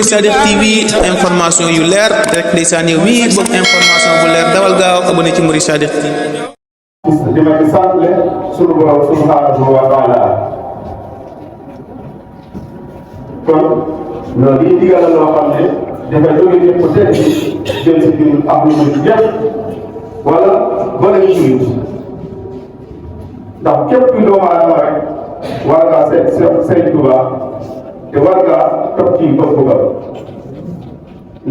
Sadikh TV information yu leer rek ndeysaan yow mii bëgg information bu leer dawal gaaw abonné ci Mouride Sadikh di ma di sant sunu borom subhanahu wa taala kon loolu yi digal loo xam ne dafay jóge ñëpp ku tedd jël si ñun ak lu mu yëpp wala bala ñu jullit ndax képp kuy doomu aadama rek war ngaa seet Sëriñ Tuubaa te war ngaa topp ci bëgg-bëggam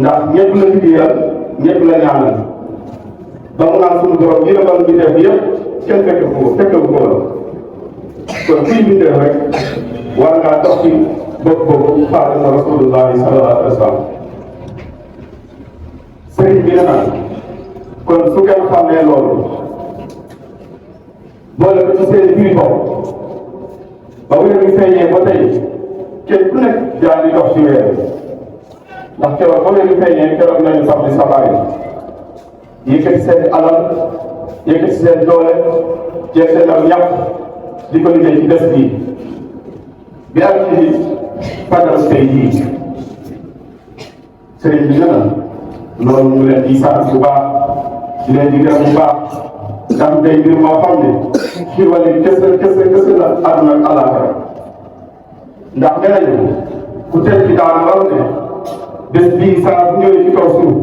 ndax ñëpp la liggéeyal ñëpp la ñaanal ba mu naan sunu borom yi la mën di def yëpp kenn fekkewu ko la kon kuy bindee rek war ngaa topp ci bëgg-bëggu Xaadimu Rasuulullaahi sallallaahu alayhi wa sallam sëriñ bi ne nag kon su ngeen xamee loolu boole ko ci seen biir bopp ba weer bi feeñee ba tey kenn ku nekk yaa ngi dox ci weer ndax keroog ba weer bi feeñee keroog nañu sax di sabaay yëkkati seen alal yëkkati seen doole jël seen am ñàkk di ko liggéey ci bés bii bi ak ci fajar tey jii sëriñ bi nee na loolu ñu leen di sant bu baax di leen di gërëm bu baax ndax day mbir moo xam ne ci wàllu kese la àdduna ak àllaaxira ndax nee nañu ku teel ci daan war ne bés bii saa bu ñëwee ci kaw suuf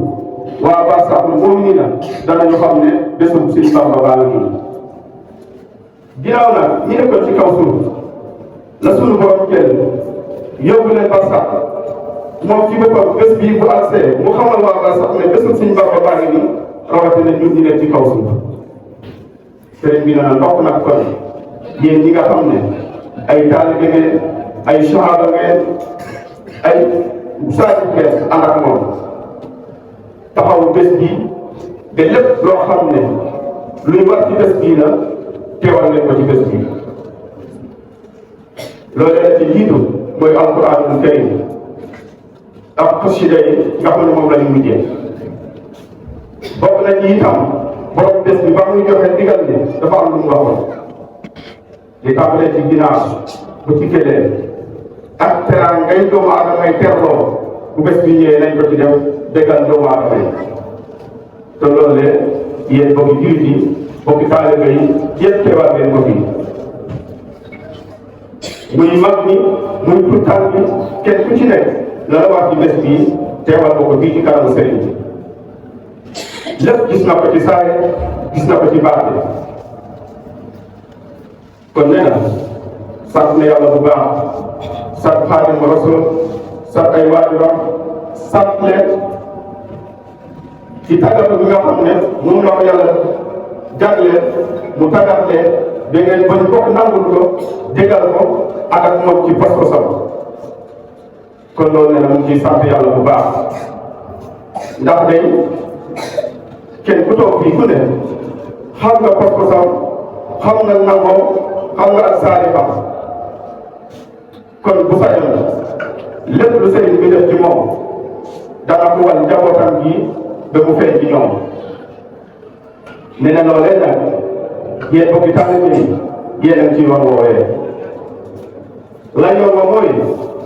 waa barsaxul moom na danañu xam ne bésum Sëriñ Bamba baa la nii ginnaaw nag ñi nekkoon ci kaw suuf la sunu borom jël yóbbu leen barsax moom ci boppam bés bii bu agsee mu xamal waa barsax ne bésum Sëriñ Bamba baa ngi nii rawatina ñun ñi nekk ci kaw suuf sëriñ bi na ndokk nag kon yéen ñi nga xam ne ay taalibe ngeen ay sahaaba ngeen ay saaju ngeen ànd ak moom taxawu bés bii te lépp loo xam ne luy war ci bés bii la teewal leen ko ci bés bii loolu la ci jiitu mooy alquraanul karim ak xasida yi nga xam ne moom la ñu mujjee bokk na ci itam borom bés bi ba muy joxe digal ne dafa am lu mu waxoon di tàmbalee ci ginaar bu ci këlee ak teraan ngay doomu aadama ay terloo bu bés bi ñëwee nañ ko ci def déggal doomu aadama yi te loolu de yéen bokki jullit yi bokki taalibe yi yëpp teewal ngeen ko fii muy mag ñi muy tuutànk bi kenn ku ci nekk la la wax ci bés bii teewal ko fii ci kanamu sëriñ bi lépp gis na ko ci saare gis na ko ci baate kon nee na sant na yàlla bu baax sant Xaadimu Rasuul sant ay waajuram sant leen ci tàggatu bi nga xam ne moom la ko yàlla jagleel mu tàggat leen da ngeen bañ bokk nangul ko jégal ko ak ak moom ci pas-pasam kon loolu nee na mu ngi ciy sant yàlla bu baax ndax day kenn ku toog fii ku ne xam nga pas-pasam xam nga nangoo xam nga ak saalifa kon bu sañoon lépp lu sëriñ bi def ci moom dana ko wal njabootam gi ba mu feeñ ci ñoom nee na loolee nag yéen bokki taalibe yi yéen a ngi ciy war woowee la yoon wa mooy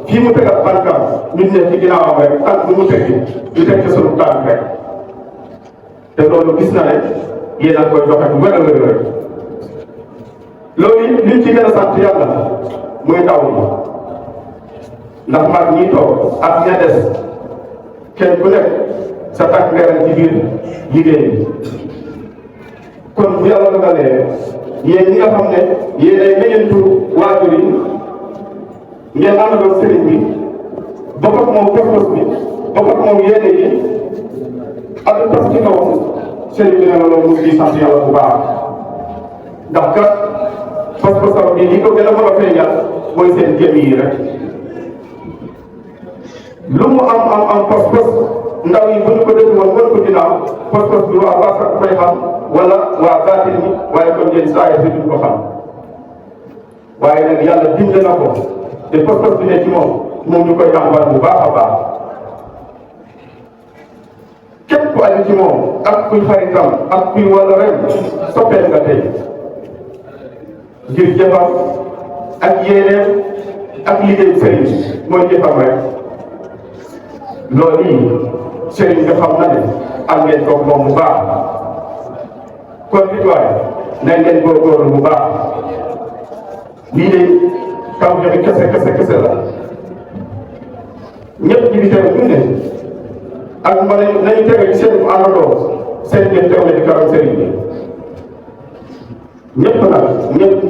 fii mu teg ak tànkam ñun ne ci ginnaawam rek tànk bu mu teg ñu teg ci sunu tànk rek te loolu gis na ne yéen a koy doxe bu wér a wér rek loolu it liñ ci gën a sant yàlla muy ndaw ñi ndax mag ñi toog ak ña des kenn ku nekk sa tànk leeral ci biir liggéey bi kon bu yàlla dogalee yéen ñi nga xam ne yéen ay meññeentu waajur yi ngeen àndandoo sëriñ bi bokk ak moom pas-pas bi bokk ak moom yéene yi ak lu tax ci kaw sëriñ bi ne la loolu mu ngi sant yàlla bu baax ndax kat pas-pasam bi li ko gën a mën a feeñal mooy seen jëm yi rek lu mu am pas-pas ndaw yi bu ñu ko déglu woon mën ko ginnaaw pas-pas bi waa Barsax koy xam wala waa baatin bi waaye comme ngeen saa yi si duñ ko xam waaye nag yàlla dimbali na ko te pas-pas bi ne ci moom ñu koy jàmbat bu baax a baax képp ku aju ci moom ak kuy xaritam ak kuy wala ren soppeel nga tey ngir jëfam ak yéeneem ak liggéey sëriñ mooy jëfam rek loolu yi sëriñ bi xam na ne am ngeen ko moom bu baax kon it waaye nañ leen góorgóorlu bu baax lii de taw joxe kese la ñëpp ñi fi teew ñu ne ak ma nañu tege ci seen àndandoo seen ngeen teew di karam sëriñ bi ñëpp nag ñëpp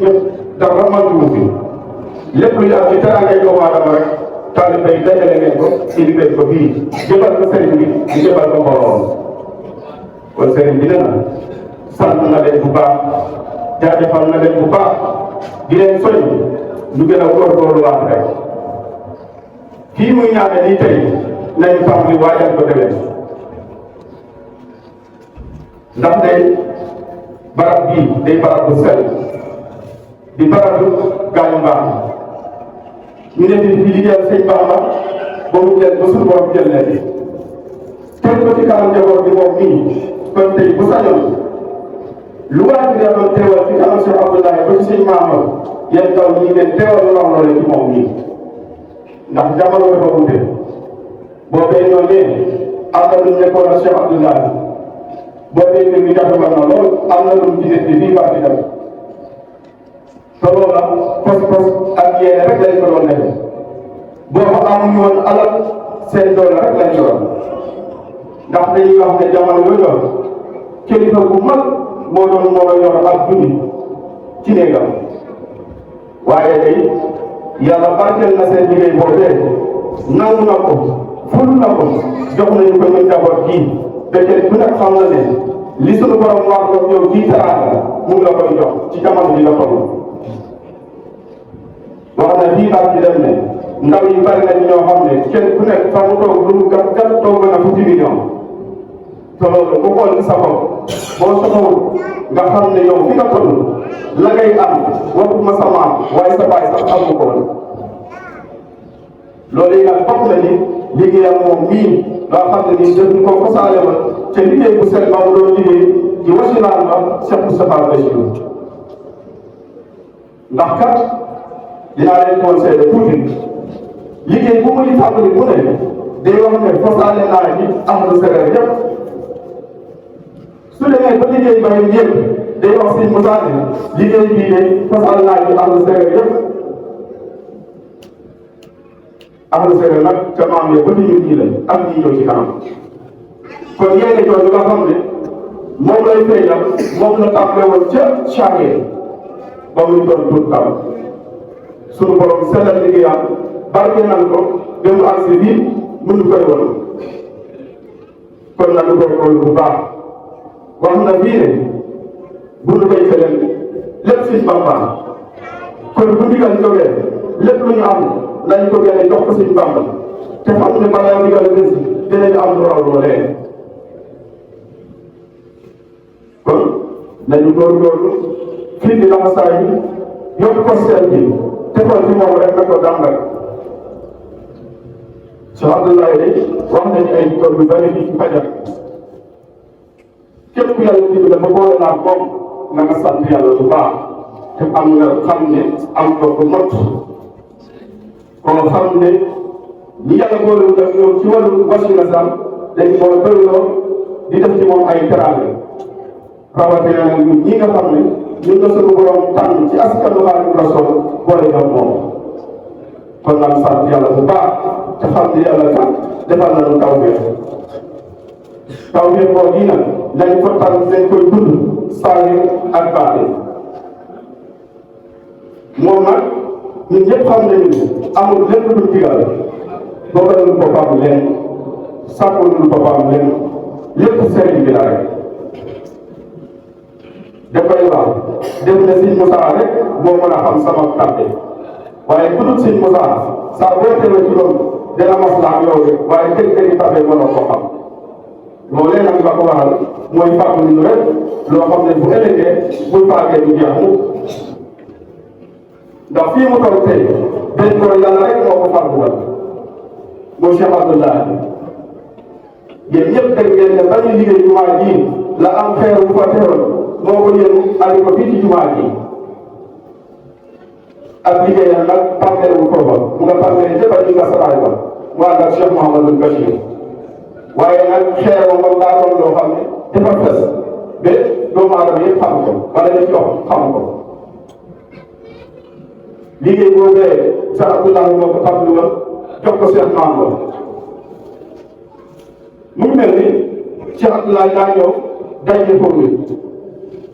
dara manqué fi lépp lu ñu am ci teraangay doomu aadama rek taalibe yi dajale ngeen ko indi leen ko fii jëbal ko sëriñ bi di jëbal ko mbooloo kon sëriñ bi dana sant na leen bu baax jaajëfal na leen bu baax di leen soñ ñu gën a góorgóorluwaat rek kii muy ñaane nii tey nañu tàmbali waajal ko déwén ndax day barab bii day barab bu sell di barab bu gaañu mbaax ñu ne fi liggéeyal sëñ Bamba ba mu jël ba suñu borom jël leen teg ko ci kanam njaboot bi moom mii kon tey bu sañoon lu waay bi doon teewal ci kanam Cheikh Abdoulaye ba ci sëñ Maama yéen ndaw ñi ngeen teewal lu wax loole ci moom mii ndax jamono dafa wute boobee ñoo ne am na lu ñu nekkoon ak Cheikh Abdoulaye boobee mbir mi jafe na lool am na lu mu gisee ci fii baax di dem te loola pos ak yéene rek lañ ko doon defee boobu amuñu woon alal seen doole rek lañ yoroon ndax dañuy wax ne jamono yooyu kilifa bu mag moo doon moo yor ak junni ci néegam waaye day yàlla barkeel na seen liggéey boobee nangu na ko ful na ko jox nañu ko ñun njaboot gii te kenn ku nekk xam na ne li sunu borom wax ko yow kii teraanga mu ngi la koy jox ci jamono bi la toll wax na fii baat bi dem ne ndaw yi bari nañ ñoo xam ne kenn ku nekk fa mu toog lu mu gàtt gàtt toog na fukki million te loolu bu xool sa bopp boo soxlawul nga xam ne yow fi nga toll la ngay am waxuma sa maam waaye sa baay sax amu ko woon loolu yi nag bokk na ni liggéeyam moom mii loo xam ne nii def ko fasaale woon te liggéey bu sell ba mu doon liggéey ci wasinaan ba Cheikh Moustapha Bachir ndax kat dinaa leen conseillé tuuti liggéey bu muy tàmbali bu ne day wax ne fasaale naa ci Ahmadou Séréer yëpp su demee ba liggéey ba yëpp day wax si Moussa ne liggéey bii de fasaale naa ci Ahmadou Séréer yëpp Ahmadou Séréer nag ca maam ya ba ni ñu ñii la ak ñi ñëw ci kanam kon yéene jooju nga xam ne moom lay feeñal moom la tàmbale woon ca Chagué ba muy doon tuut kam sunu borom sellal liggéeyam barke nan ko dem agsi bii mënu koy woon kon nag góorgóorlu bu baax wax na fii ne bu ñu koy feneen lépp si Bamba kon bu ndigal jógee lépp lu ñu am nañ ko génne jox ko si Bamba te xam ne balaa ndigal des dinañu am lu raw loolee kon nañu góorgóorlu fii di laxasaay bi yokk ko seen bi te xool ci moom rek na ko dàmbal Cheikh Abdoulaye de wax nañu ay tool yu bëri fii ci Fajar képp ku yàlla dimbali ba boole naa moom na nga sant yàlla bu baax te am nga xam ne am ko bu mot koo xam ne ñi yàlla boole def yow ci wàllu wasila sam dañ koo doyloo di def ci moom ay teraanga rawatina nag ñun ñi nga xam ne ñun la suñu borom tànn ci askanu Xaadimu Rasuul boole ñoom moom kon nag sant yàlla bu baax te xam ne yàlla sax defal nañu tawfeex boo gii nag dañ ko tànn dañ koy dund saahir ak baatin moom nag ñun ñëpp xam nañu ne amul lépp lu digal boogalul boppam leen sàkkulul boppam leen lépp sëriñ bi la rek dafay wax def na Sëñ Moussa rek moo mën a xam sama tànte waaye ku dul Sëñ Moussa saa boo teewee ci loolu dana maslaa ak yow rek waaye kër yi tànte mënoo ko xam loolee nag nga ko waral mooy fàggu ñu rek loo xam ne bu ëllëgee buy faagee du jeex mu ndax fii mu toll tey dañ ko yàlla rek moo ko fàgguwal mooy Cheikh Abdoulaye yéen ñëpp dégg ngeen ne ba ñuy liggéey jumaa ji la am xeer bu fa teewoon moo ko yéen andi ko fii ci jumaa ji ak liggéeyam nag tàmbale wu ko ba mu nga tàmbalee jëppal ñu nga saraay ba mu ànd ak Cheikh Mouhamadou Bachir waaye nag xeer moom daa doon loo xam ne dafa fës ba doomu aadama yëpp xam ko wala ñu jox xam ko liggéey boobee Cheikh Abdoulaye moo ko tàmbali woon jox ko Cheikh Mamour mu mel ni Cheikh Abdoulaye daa ñëw daje foofu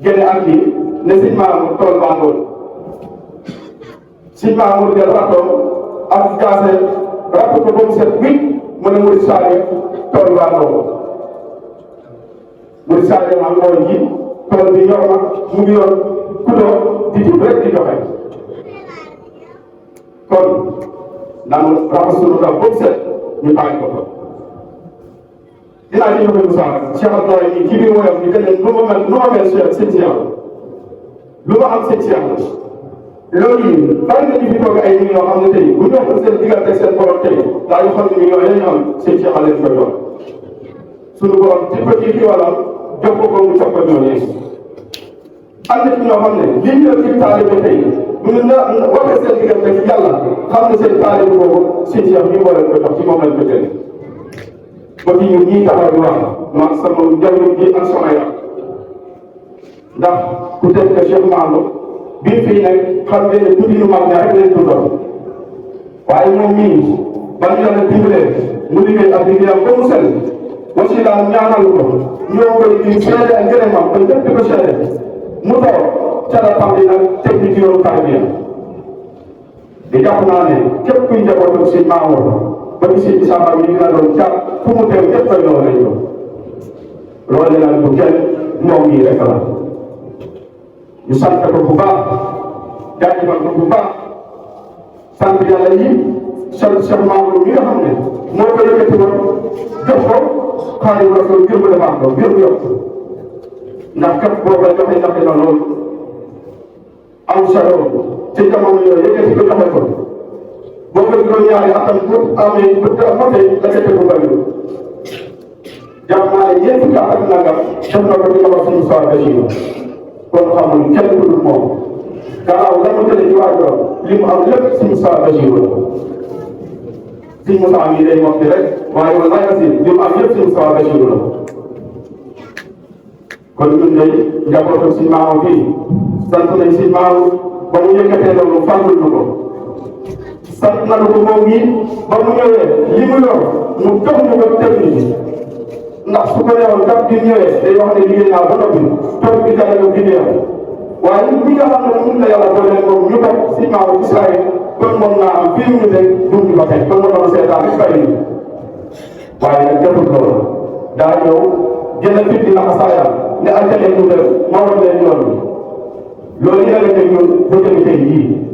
génne ak yi ne Sëñ Mamour tool baa ngoon Sëñ Mamour jël ratoom ak jaase ratt ko ba mu set wicc mu ne Mouride Saliou tool baa ngoon Mouride Saliou am ngoon ji tool bi yor na mu ngi yor kudoo di jub rek di joxe kon naan raxas sunu ndaw ba mu set ñu taaj ko ko dinaa ci joxe Moussa Cheikh Abdoulaye nii ci biir woyam ni dañ lu ma mel Cheikh sëñ Cheikh lu ma am sëñ Cheikh loolu yi bari na ñu fi toog ay millions xam ne tey bu ñu waxoon seen diggante seen borom tey daa ñu xam ne millions yi ñu am sëñ Cheikh a leen ko jox sunu borom ci petit fi wala jox ko mu jox ko ñooñu am na ci ñoo xam ne lii ñu def ci taalibe tey bu ñu waxee seen diggante ci yàlla xam ne seen taalibe boobu sëñ Cheikh ñu moo leen ko jox ci moom lañ ko jëlee ba ci ñun ñii taxaw di wax man sama njawriñ ji ak sama yaram ndax ku teg que Cheikh Mamadou bii fii nag xam ngeen ne tuuti ñu mag ñaar rek leen dundoon waaye moom mii ba ñu yàlla dimbalee mu liggéey ak liggéeyam ba mu sell aussi daal ñaanal ko ñoo koy di seede ak ngërëmam ba ñëpp di ko seede mu toog ca la tam bi nag technique yoonu tarbiya di jàpp naa ne képp kuy njabootu si Mamadou ba ci si Samba bi dina doon jàpp fu mu teew ñëpp koy loolu lay doon loolu nag bu kenn moom mii rek la ñu sant ko bu baax jaajëfal ko bu baax sant yàlla yi sant Cheikh Mamadou mi nga xam ne moo ko yëkkati woon jox ko Xaadimu Rasuul ngir mu defar ko ngir mu yokk ndax kat booba joxe ndaxe na loolu am solo ci jamono yooyu yëkkati ko joxe ko boo ko juróom-ñaari atam bu amee bu motee la ca tegu bëriwul jàpp naa ne ñeent fukki at ak nangam def na ko ñu wax suñu soxla Bachir kon xamul kenn ku dul moom gannaaw la mu jëlee ci waajoor li mu am lépp suñu soxla Bachir la suñu Moussa mii day wax rek waaye wala si li mu am yëpp suñu soxla Bachir la kon ñun day njabootu suñu maamu fii sant nañ suñu maamu ba mu yëkkatee loolu fàggul ñu ko. sant nañu ko moom mii ba mu ñëwee li mu yor mu jox ñu ko technique ndax su ko newoon kat bi ñëwee day wax ne liggéey naa ba noppi toog bi gane ko liggéeyam waaye ñun ñi nga xam ne mun na yàlla boole moom ñu toog si maamu Israël kon moom naa am fii mu ne dund ba tey kon mën na seetaan bi bari ni waaye nag deful loolu daa ñëw jënd fit di naka saayam ne altene ñu def moo war leen yoon bi loolu yële ne ñun ba jëmi tey yii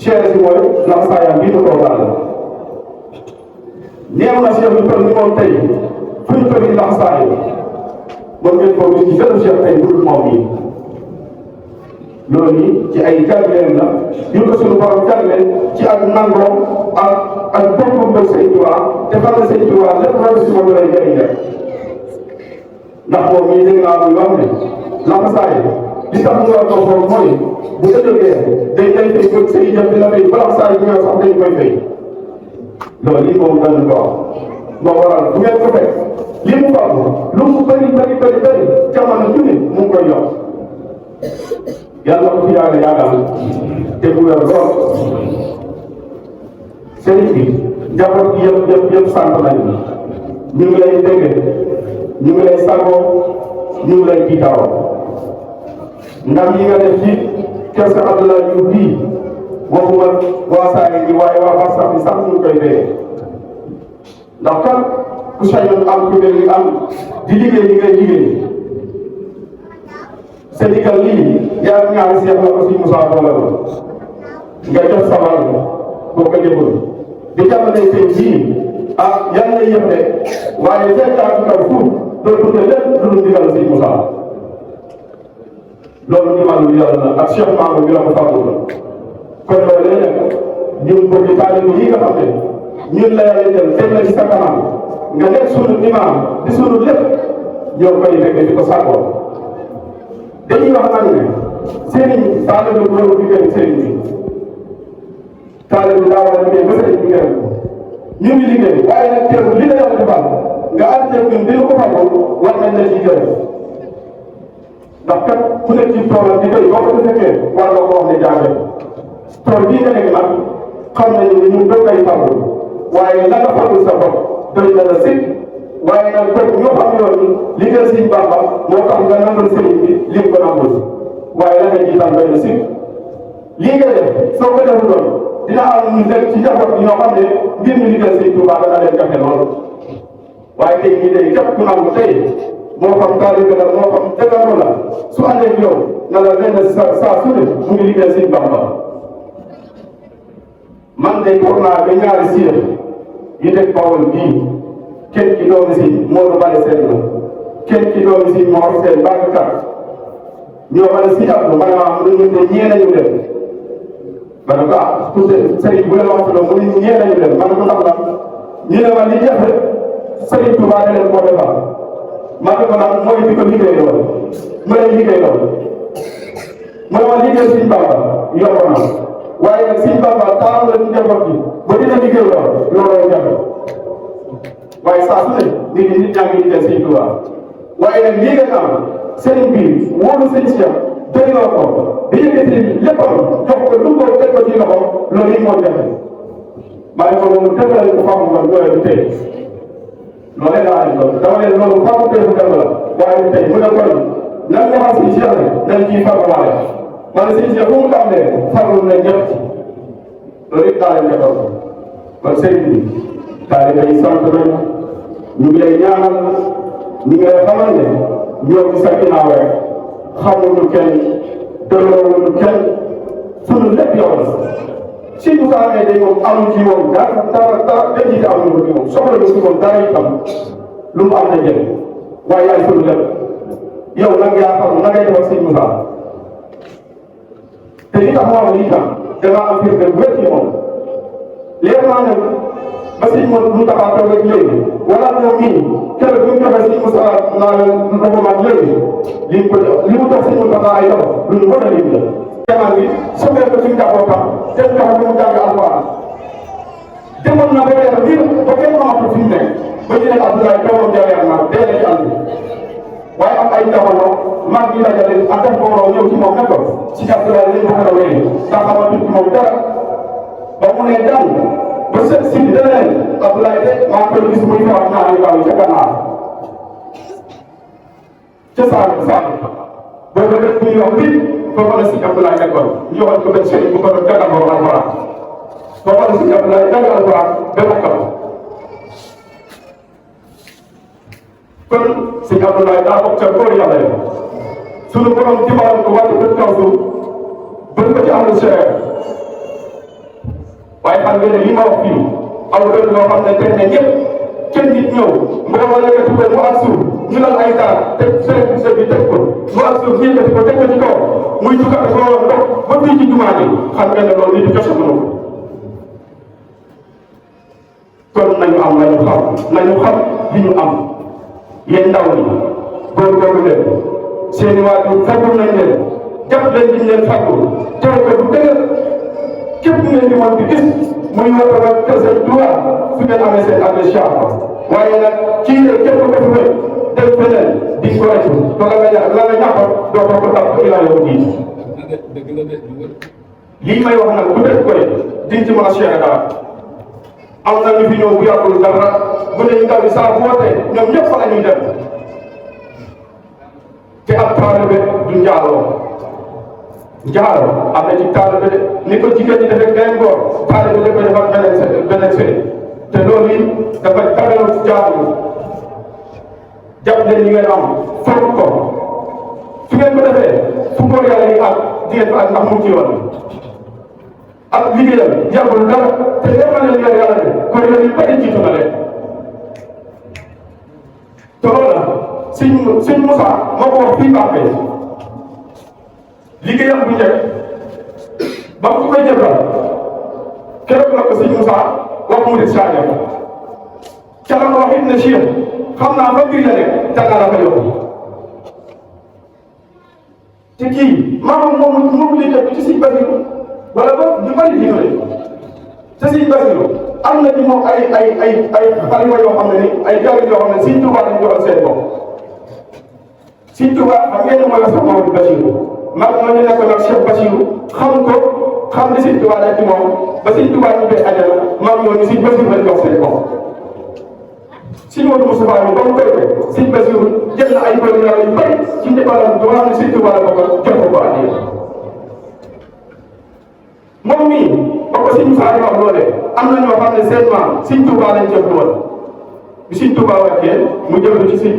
cher si mooy laxasaayam bii ñu ko waral néew na Cheikh bi toll ni moom tey fu ñu toll nii laxasaay moom ngeen ko gis ci benn Cheikh tey budul moom yi loolu yi ci ay jàngleen la yu ko suñu borom jàngleen ci ak nangoo ak boppam ba Sëñ Tuubaa te xam ne Sëñ Tuubaa lépp loolu si moom lay jëriñ rek ndax moom mii dégg naa muy wax ne laxasaay li tax ñu war ko foofu mooy bu ëllëgee day fay ba sëy jëm dina fay balaa saa yu ñëw sax dañ koy fay loolu lii moom dañ ko wax moo waral bu ngeen ko fekk li mu faaw lu mu bëri jamono ju ne mu ngi koy yokk yàlla ko fi yàggal te bu wér lool sëriñ bi njaboot gi yëpp sant nañu ñu ngi lay dégg ñu ngi lay sagoo ñu ngi lay kiitaaw ndam yi nga def ci kër sa Abdoulaye Diouf bii waxuma waa Saare gi waaye waa Barsax bi sax ñu ngi koy dee ndax kat ku sañoon am ku mel ni am di liggéey li ngay liggéey sa digal lii yaa ñaari seex la ko si Moussa boole woon nga jox sa wàll boo ko jëfoo di jàppale tey jii ah yan lay yëf de waaye fekkaat kaw fuuf doo dundee lépp lu dul digal si Moussa loolu ñu màllu yàlla la ak Cheikh Mamadou bi la ko fàggul la kon loolu lay nekk ñun bëgg taalibe yi nga xam ne ñun la yàlla jël teg la ci sa kanam nga nekk sunu imaam di sunu lépp ñoo koy fekk di ko sàkkoo dañuy wax nag ne sëriñ taalibe bu loolu liggéey sëriñ bi taalibe bi daa war a liggéey ba sëriñ bi gërëm ñu ngi liggéey waaye nag teewul li la yàlla defal nga ànd ak ñun dina ko fagoo war nañ la ci gërëm ndax kat ku nekk ci toolam di koy boo ko fekkee war nga ko wax ne jaage tool bii nga nekk nag xam nañu ne ñun doo koy fagoo waaye la nga fagul sa bopp doy na la sikk waaye nag toog ñoo xam yoon ni liggéey Sëriñ Bamba moo tax nga nangul sëriñ bi li ko nangul waaye la nga jiital doy na sikk lii nga def soo ko defu doon dina am ñu nekk ci njaboot bi ñoo xam ne ngir ñu liggéey Sëriñ Tuubaa dana leen jafe lool waaye tey jii day képp ku nangu tey moo xam taalibe la moo xam dëkkandoo la su àndee ak yow na la lenn saa su ne mu ngi liggéey Sëriñ Bamba man de toog naa ba ñaari siir yi nekk Bawol bii kenn ki doomi si Modou Bale Sène la kenn ki doomi si Mor Sène Babacar ñoo ma ne si Abdou ma ne ma am nañu ne ñee nañu dem ma ne ko ah tout sëriñ bu leen wax mu ne ñee nañu dem ma ne ko ndax la ñu ne ma li jafe Sëriñ Tuubaa da leen koo defal ma ne ko nag mooy di ko liggéey lool mu ne liggéey lool mu ne ma liggéey Sëriñ Bamba yomb na waaye nag Sëriñ Bamba taam la ci njaboot bi ba dina liggéey lool looloo jafe waaye saa su ne nit ñaa ngi liggéey Sëriñ Tuubaa waaye nag lii nga am sëriñ bi wóolu sëriñ Cheikh doyloo ko di yëkkati léppam jox ko lu ko teg ko ci loxo loolu yi moo jafe maa ngi ko moom tëggal ko faamu man doole du tey loolee laa leen doon dama leen loolu faamu tey bu dem la waaye du tey mu ne kon nan nga xam si Cheikh nañ ciy farluwaale ma ne sëriñ Cheikh fu mu tàmbalee farlu na ñëpp loolu it daa leen defoon kon sëriñ bi taalibe yi sant nañu ñu ngi lay ñaanal ñu ngi lay xamal ne ñoo ci sa ginnaaw rek xamuñu kenn dëloowuñu kenn sunu lépp yow la si bu saa amee day moom amuñ ci moom dara benn ji amuñu ko ci moom soxla ñu ci moom dara itam lu mu am na jël waaye yaay sunu lépp yow nag yaa xam na ngay def ak sëñ Moussa te li tax moo am itam dangaa am firnde bu wér ci moom leer naa ne ba sëñ mu taxaw toog ak léegi wala moom mii keroog bi mu joxe sëñ Moussa naa leen ko mag léegi li mu jox sëñ mu taxaw ay loxo lu ñu mën a lim la jaman bi sobee ko ci njabootam te jox bi mu jàng alquran demoon na ba weer biir ba kenn xamatul fi mu nekk ba ñu ne Abdoulaye doomam jaweer na dee na ci àll bi waaye am ay jamono mag ñi dajale ak def booloo ñëw ci moom ne ko ci Abdoulaye lañ ko gën a wéy ndax xamatul ci moom dara ba mu ne dal ba sëñ si bi dana leen Abdoulaye de maa ngi koy gis muy faral ñaari baaw ca gannaaw ca Saalum Saalum boobu rek bu ñuy wax bi foofu la sëñ Abdoulaye nekkoon ñu waxal ko benn sëriñ bu ko doon jàngal ko alxuraan foofu la sëñ Abdoulaye jàngal alxuraan ba mokkal kon sëñ Abdoulaye daa bokk ca góor yàlla yi sunu borom dimbalal ko wàllu bët kaw suuf bët ko ci amul cher waaye xam ngeen ne li ma wax fii aw dëgg loo xam ne tey ne ñëpp kenn nit ñëw mbooloo yëkkati ko mu ak suuf ñu lal ay taar te sëriñ bi teg ko mu ak suuf ñu yëkkati ko teg ko ci kaw muy jukkati ko ndox ba fii ci jumaa ji xam ngeen ne loolu nit ñi joxe mënu ko kon nañu am nañu xam li ñu am yéen ndaw ñi góorgóorlu leen seeni waajur fagul nañ leen jàpp leen liñ leen fagul teew ko du dëgër képp ngeen di mën di gis muy woote ba kër sëñ Tuubaa su ngeen amee seen adhésion waaye nag kii de képp ko fi def feneen di ko rëcc to la nga ñàkkoon doo ko tax ilaa yow nii lii may wax nag bu def koy diñ ci mën a seere dara am na ñu fi ñëw bu yàggul dara bu ne ndaw yi saa bu wootee ñoom ñëpp fa la ñuy dem te ab taalibe du njaaloo am na ci taalibe de ni ko jigéen ñi defee benn góor taalibe da koy defar beneen sëy te loolu yi dafa tagalu ci jaamu jàpp leen li ngeen am foog ko su ngeen ko defee fu góor yàlla yi ak jigéen fa ak ndax mu ci yoon ak liggéeyam yàggul dara te leer na leen yàlla de kon yooyu yu bëri jiitu na leen te loolu la sëñ Moussa moo ko wax fii Bambey liggéeyam bu njëkk ba mu koy jëfal keroog la ko sëñ Moussa wax mu des Sadio ca la ko wax it ne Cheikh xam naa ba mbir la nekk jàngal la ko yóbbu te kii maanaam moom liggéey ci sëñ Basiru wala boog ñu bëri jiitu leen te sëñ Basiru am na ci moom ay xalifa yoo xam ne ni ay jaww yoo xam ne Sëñ Tuubaa lañ joxal seen bopp. Sëñ Tuubaa xam ngeen ne mooy wax sax Mamadou Bachirou mag ma ñu nekkoon ak Cheikh Bachirou xam ko xam ne Sëñ Tuubaa la ci moom ba Sëñ Tuubaa ñu koy ajal mag ñooñu Sëñ Bachirou lañ jox seen bopp. Sëñ Modou Moustapha bi ba mu koy def Sëñ Bachirou jël na ay bëri yàlla yu bëri ci njëkkalam du xam ne Sëñ Tuubaa la ko jox ko addiya moom mii ba ko Sëñ Musaa wax loolee am na ñoo xam ne seen maam Sëñ Tuubaa lañ jëf lool bi Sëñ Tuubaa wàccee mu jël ci Sëñ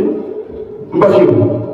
Bachirou